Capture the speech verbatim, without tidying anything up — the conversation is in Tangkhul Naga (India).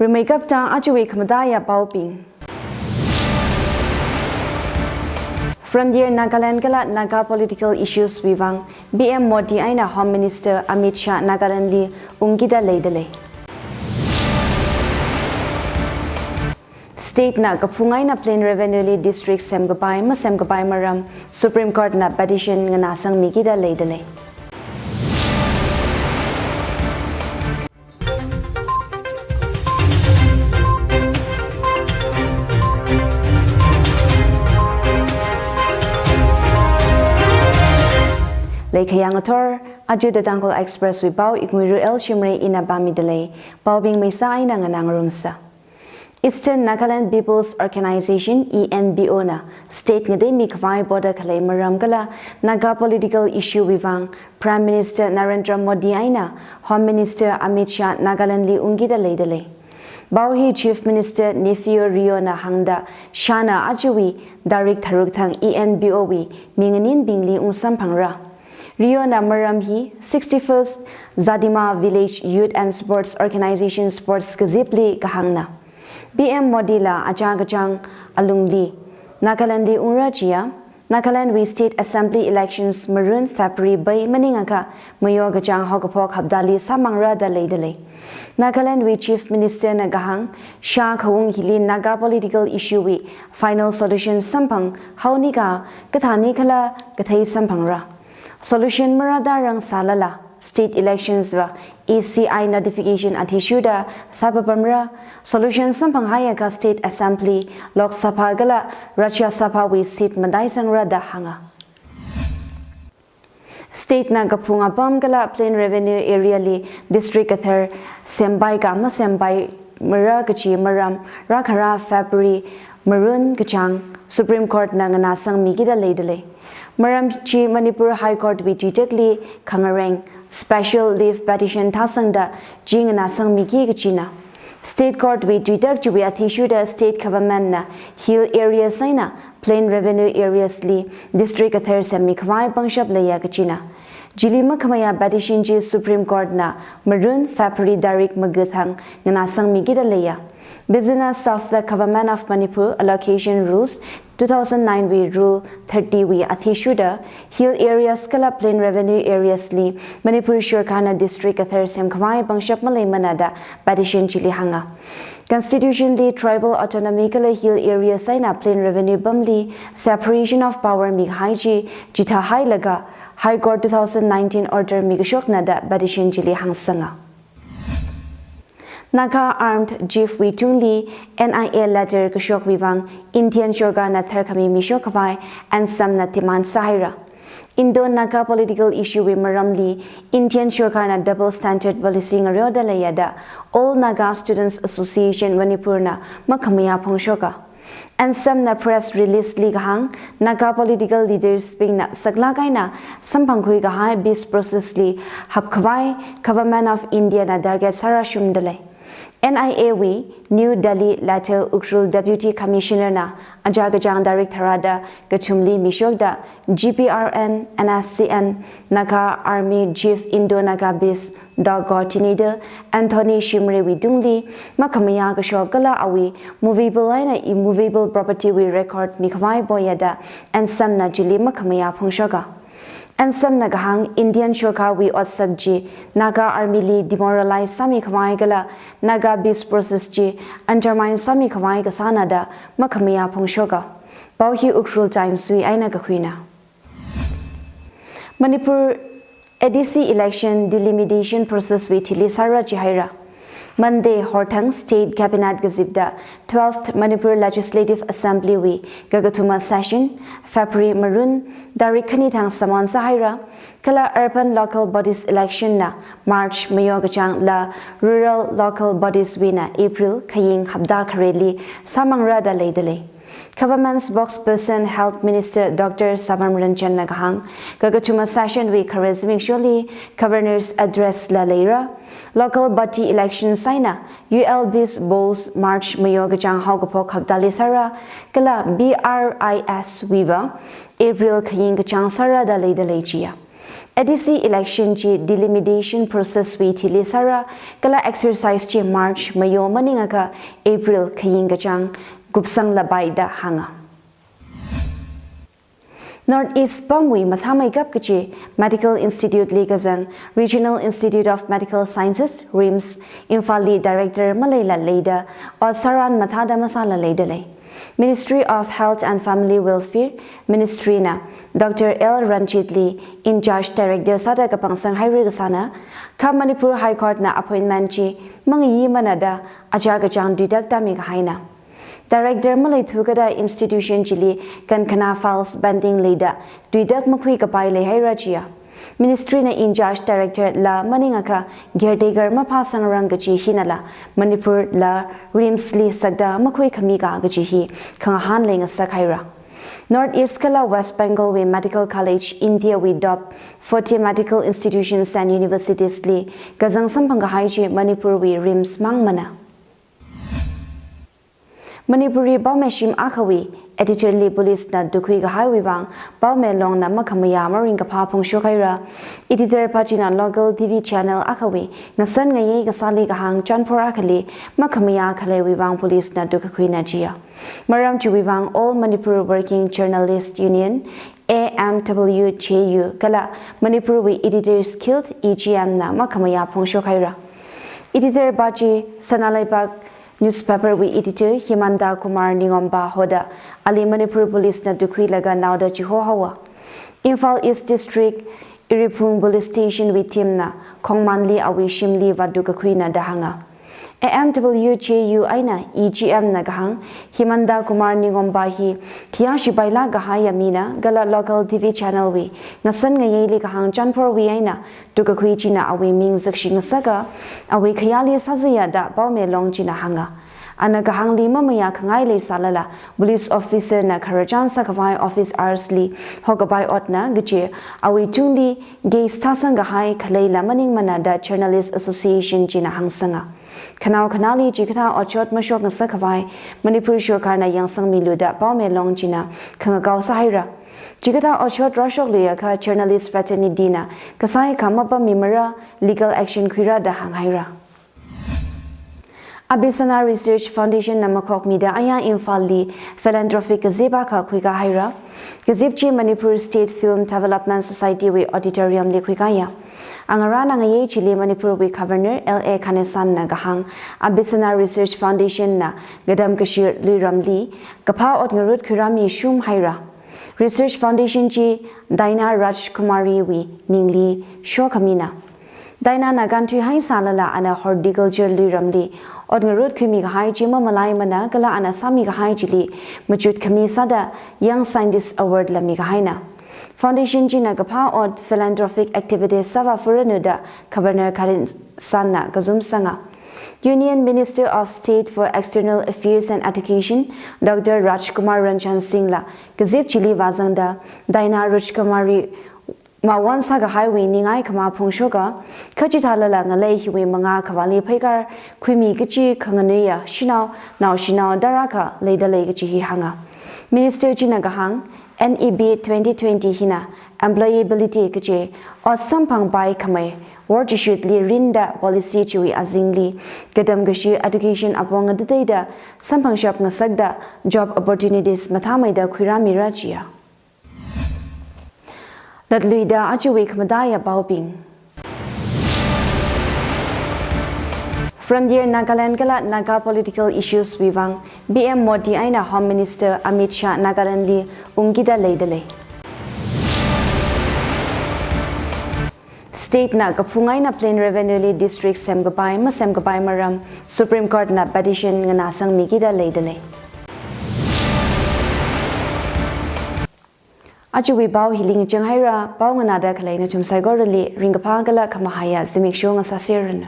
Rimeikapta ajawui khamataiya paobing. Frontier Nagaland kala Naga political issues wui vang P M Modi eina Home Minister Amit Shah Nagaland li ungkida leidalei. State na kaphung eina plain revenue li district semkapai masemkapai maram Supreme Court na petition nganāsangmikida leidalei. Leikhayang athor, aja The Tangkhul Express wui pao Iknguiru L Shimray ina pāmidalei. Paobing maisa eina nganā ngarumsa. Eastern Nagaland People's Organization, E N P O na state ngateimi khavai boda khalei maram kala Naga political issue wui vang Prime Minister Narendra Modi eina Home Minister Amit Shah Nagaland li ungkida leidalei. Pao hi Chief Minister Neiphiu Rio na hāngda Shah na ajawui tarik tharuk thang E N P O wui mi nganinbingli ungsamphangra. Rio na maram hi sixty-first Zadima Village Youth and Sports Organization Sports kazipli kahāngna. P M Modi la achā kachāng alungli Nagaland li ungra chiya, Nagaland wui State Assembly elections Marun February bai maningakha mayo kachāng haokaphok haptali sāmangra da leidalei. Nagaland wui Chief Minister na kahāng, Shah khaung hili Naga political issue wui final solution samphang haonika, kathāni kala kathei samphangra. Solution marāda rang sālala, state elections va E C I notification athishurda sāpapamra, solution samphang haiakha State Assembly, Lok Sabha kala Rajya Sabha wui seat mataisangra da hānga. State na kaphung apam kala plain revenue area li district kathar sempaika masempai mara kachi maram rākhara February Marun kachāng Supreme Court na nganāsangmikida leidalei. Maram chi Manipur High Court wui tuitakli khangareng special leave petition thāsangda chi nganāsangmiki kachina. State Court wui tuitak chiwui athishurda state government na hill areas eina plain revenue areas li district kathar semmi khavai pangshap leiya kachina. Chili makhamayā petition chi Supreme Court na Marun February tarik maga thang nganāsangmikida leiya. Business of the Government of Manipur Allocation Rules two thousand nine wui Rule thirty wui athishurda hill areas kala plain revenue areas li Manipur sorkar na district kathar semkhavai pangshap maleimana da petition chili hānga. Constitution li tribal autonomy kala hill areas eina plain revenue pamli separation of power mikahai chi chithāhailaga High Court two thousand nineteen order mikashokna da petition chili hāngsanga. Naga Armed Chief wui tungli N I A letter kashokwui vang Indian sorkar na tharkhami mishok khavai ANSAM na demand sāhaira. Indo-Naga political issue wui maramli Indian sorkar na double standard policy ngareoda leiya da All Naga Students Association Manipur na makhamayā phongshoka. ANSAM na press release li kahāng, Naga political leaders bingna saklāk eina samphangkhui kahai peace process li hapkhavai Government of India na target sārāshungda lei. N I A wui New Delhi letter Ukhrul Deputy Commissioner na achā kachāng tarik tharāda kathumli mishokda G P R N, N S C N, Naga Army Chief Indo-Naga Peace da coordinator Anthony Shimray wui tungli makhamayā kashok kala awui movable eina immovable property wui record mikhavai poya da ANSAM na chili makhamayā phongshoka. ANSAM na kahāng Indian sorkar wui otsak chi Naga Army li demoralize sāmikhavai kala Naga peace process chi undermine sāmikhavai kasāna da makhamayā phongshoka. Pao hi Ukhrul Times wui eina kakhuina. Manipur A D C election delimitation process wui thili sāra chihaira. Monday horthang State Cabinet kazipda twelfth Manipur Legislative Assembly wui kakathuma session February Marun tarik khani thang samon sāhaira. Kala Urban Local Bodies election na March mayo kachāng la Rural Local Bodies wui na April khaying hapta khareli sāmangra da leida lei. Government spokesperson Health Minister Doctor Sabam Ranjan na kahāng, kakathuma session wui khare zimiksholi Governor's Address la leira. Local body election eina U L Bs polls March mayo kachāng haokaphok haptali sāra, kala B R I S wui va April khaying kachāng sāra da leida lei chiya. A D C election chi delimitation process wui thili sāra, kala exercise chi March mayo maningakha April khaying kachāng kupsanglapai da hānga. North East pamwui mathāmeikap kachi Medical Institute li kazang Regional Institute of Medical Sciences, RIMS, Imphal li director maleila leida, ot sāran mathāda masāla leida lei. Ministry of Health and Family Welfare Ministry na Doctor L Ranjit li in charge director sāda kapangsang haira kasāna, kha Manipur High Court na appointment chi mangayi manada aja kachāng tuitak tāmi kahaina. Director maleithu kada institution chili kankhana files pending leida tuitak makhui kapai leihaira chiya. Ministry na in charge director la maningakha caretaker maphāsangrang kachi hinala Manipur la RIMS li sakda makhui khami ka kachi hi khangahān leingasak haira. North East kala West Bengal wui medical college India wui top forty medical institutions and universities li kazang samphang kahai chi Manipur wui RIMS mangmana. Manipuri paomeshim akhawui editor li police na tukkhui kahaiwui vang paome longna makhamayā maringkaphā phongshok haira. Editor pa china local T V channel akhawui ngasan ngayei kasāli kahāng chanphor akhali makhamayā khaleiwui vang police na tukkakhuina chiya. Maram chiwui vang All Manipur Working Journalist Union, A M W J U, kala Manipur wui Editors Guild, E G M, na makhamayā phongshok haira. Editor pa chi Sanalaipak newspaper wui editor Himanta Kumar Ningomba hoda ali Manipur police na tukkhuilaga naoda chiho haowa. Imphal East District Iriphung Police Station wui team na Khongmanli awui shimli vātukkakhuina da hānga. A M W J U eina E G M na kahāng, Himanta Kumar Ningomba hi khayā shipaila kahaiya mina, kala local T V channel wui ngasan ngayeili kahāng chanphorwui eina tukkakhui china awui ming zakshi ngasaka, awui khayāli sāzaya da paome long china hānga. Ana kahāngli mamayā khangai leisālala, police officer na khararchan sākhavai office hours li hokapai otna kachi awui tungli case thāsang kahai khaleila maningmana da Journalist Association china hāngsanga. Khanao khanali chikathā otshot mashok ngasak khavai Manipur sorkarna yangsangmilu da paome long china khangakao sāhaira. Chikathā otshot rāshokluiakha journalist fraternity na kasai kha mapammimara, legal action khuira da hānghaira. Abhisana Research Foundation na makhokmida aya Imphal li philanthropic kazip akha khuikā haira. Kazip chi Manipur State Film Development Society wui auditorium li khuikāya. Angarān angayei chili Manipur wui Governor L A Ganesan na kahāng, Abhisana Research Foundation na gadam kashi luiramli kaphā ot ngarut khuirāmi shum haira. Research Foundation chi Daina Rajkumari wui mingli shokhamina. Daina na kānthui haisālala ana horticulture luiramli ot ngarut khuimi kahai chi mamalaimana, kala ana sāmi kahai chili machut khami sāda Young Scientist Award la mikahaina. Foundation china kaphā ot philanthropic activities sāvā phuranu da Governor Ganesan na kazum sanga. Union Minister of State for External Affairs and Education, Doctor Rajkumar Ranjan Singh la kazip chili vāzangda, Daina Rajkumari mawon sākahaiwui ningai khamā phongshoka, kha chithālala ngalei hiwui mangā kavāli pheikar khuimi kachi khanganuiya shanao, naoshinao darākha leida lei kachi hi hānga. Minister china kahāng, N E P twenty twenty hina employability kachi ot samphangpai khamei worchishutli rinda policy chiwui azingli gadam kashi education apong ngateiteida samphangshap ngasakda job opportunities mathāmeida khuirāmira chiya. Latluida ajawui khamataiya paobing. Frontier Nagaland kala Naga political issues wui vang P M Modi eina Home Minister Amit Shah Nagaland li ungkida leida lei. State na kaphung eina plain revenue li district semkapai masemkapai maram Supreme Court na petition nganāsangmikida leida lei. Ajawui pao hili ngachang haira, pao nganāda khalei nathum saikorali ringkaphā kala khamahaiya zimiksho ngasāserranu.